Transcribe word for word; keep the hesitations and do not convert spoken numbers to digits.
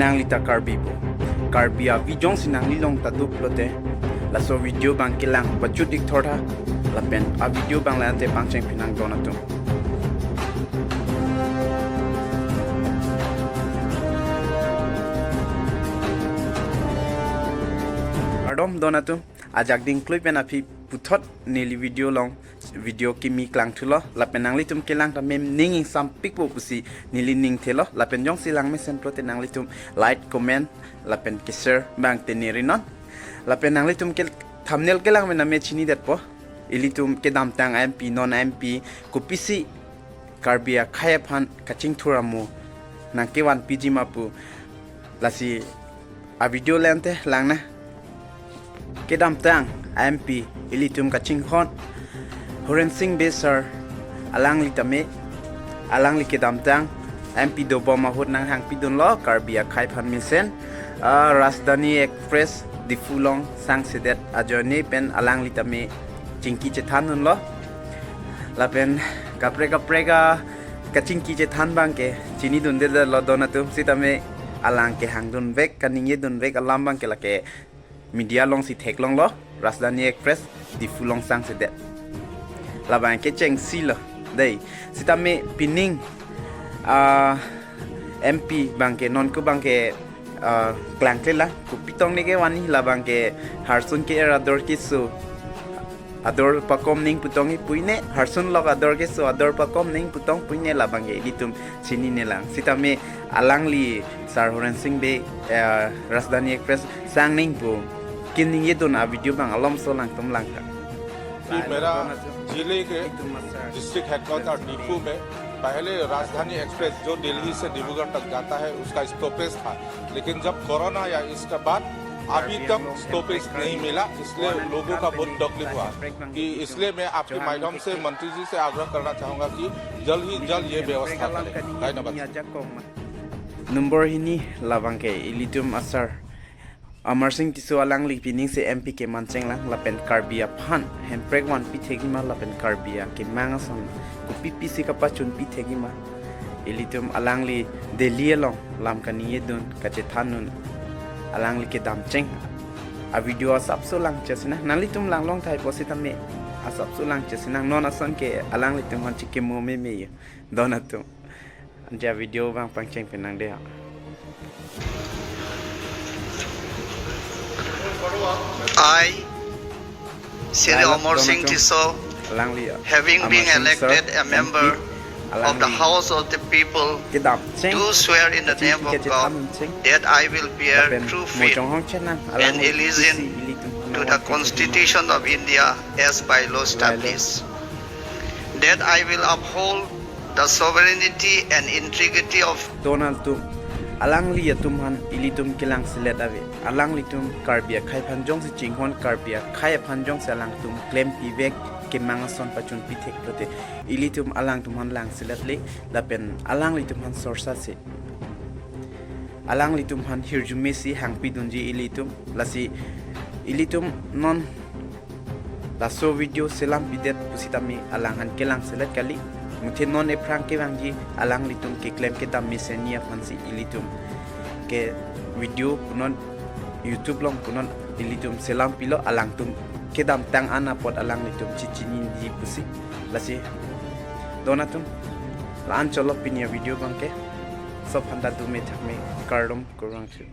Nangli ta Karbi pu. Karbi avi jongsi nangli along ta do pulote, laso video abang kelang pachut ik thor tha, lapen a video abang la-ante pangcheng phi nang don atum. Kardom don atum, ajak ding klui pen aphi puthot neli video along video kimi klang thulo, lapen nanglitum kelang ta mem ning ingsampikpo pusi neli ning thelo, lapen jongsi lang mesen pulote nanglitum like, comment, lapen ke-share abang te neri non. Lapen nanglitum ke thumbnail kelang mena me chinidetpo. Ilitum kedamtang M P, non M P, kopisi Karbi akhei aphan kachingthur amo nangkevan piji ma pu. Lasi a video la-ante lang na. Kedamtang M P ilitum kachinghon Horen Sing Bey sir, alangli tame, alangli kedamtang M P dobom ahut nanghangpi dunlo Karbi akhei aphan mesen, ah, Rajdhani Express Diphu along sangsedet ajoine pen alangli tame chingki chethan dunlo. Lapen kaprek kaprek a kachingki chethan abang ke chinidunde lo don atum, sitame alang kehang dunvek, kaningje dunvek alam abang ke lake media alongsi theklonglo, Rajdhani Express Diphu along sangsedet. Labang ke chengsilo dei, sitame pining, ah, M P abang ke, non ko abang ke, ah, klangkle la, kopi tong ne kevan-i, labang ke harsun ke-er ador keso ador pakom ning pu tong-i puine, harsun lok ador keso ador pakom ning pu tong puine, labang ke ilitum chinine lang. Sitame alangli sir Horen Sing Bey, eh, Rajdhani Express sang ning pu keningje dun a video abang alomso langtum lang tha. कि मेरा जिले के district headquarter Diphu में पहले राजधानी एक्सप्रेस जो दिल्ली से डिब्रूगढ़ तक जाता है, उसका स्टॉपेज था, लेकिन जब कोरोना आया, इसके बाद अभी तक स्टॉपेज नहीं मिला, इसलिए लोगों का बहुत तकलीफ हुआ। कि इसलिए मैं आपके माध्यम से मंत्री जी से आग्रह करना चाहूंगा कि जल्द ही जल्द ये व्यवस्था करें। धन्यवाद। Number hini, labang ke ilitum a-sir Amarsing Tisso alangli pining si M P kemancheng lang, lapen Karbi aphan hemprek vanpi thekji ma, lapen Karbi akemang ason kopi pisi kapachunpi thekji ma. Ilitum alangli Delhi along lam kaningje dun, kachethan dun, alangli kedamcheng a video asapso lang chesi nang. Nanglitum langlong thai pusitame asapso lang chesi nang. Non ason ke alanglitum aphan chikimo meme yo don atum. Ante a video abang pangcheng phi nang dei ha. I, Sri Amar Sing Tisso, having been elected a member of the House of the People, do swear in the name of God that I will bear true faith and allegiance to the Constitution of India as by law established, that I will uphold the sovereignty and integrity of don atum, alangli atum aphan ilitum kelangselet ave. Alanglitum Karbi akhei aphan jongsi chinghon, Karbi akhei aphan jongsi alangtum klempivek, kemang ason pachunpi thek pulote, ilitum alangtum aphan langselet le, lapen alanglitum aphan sorsa se, alanglitum aphan hirjume si hangpi dunji ilitum. Lasi ilitum non laso video selam pidet pusitame alang aphan kelangselet kali. Muthe non ephrang kevangji alanglitum keklem kedam mesenji aphansi ilitum ke video punon, YouTube along punon ilitum selam pilo, alangtum kedamtang an apot alanglitum chichiniji pusi. Lasi don atum, la-an cholo pini a video abang ke. Sop aphan ta dome thakme, kardom kurvangthu.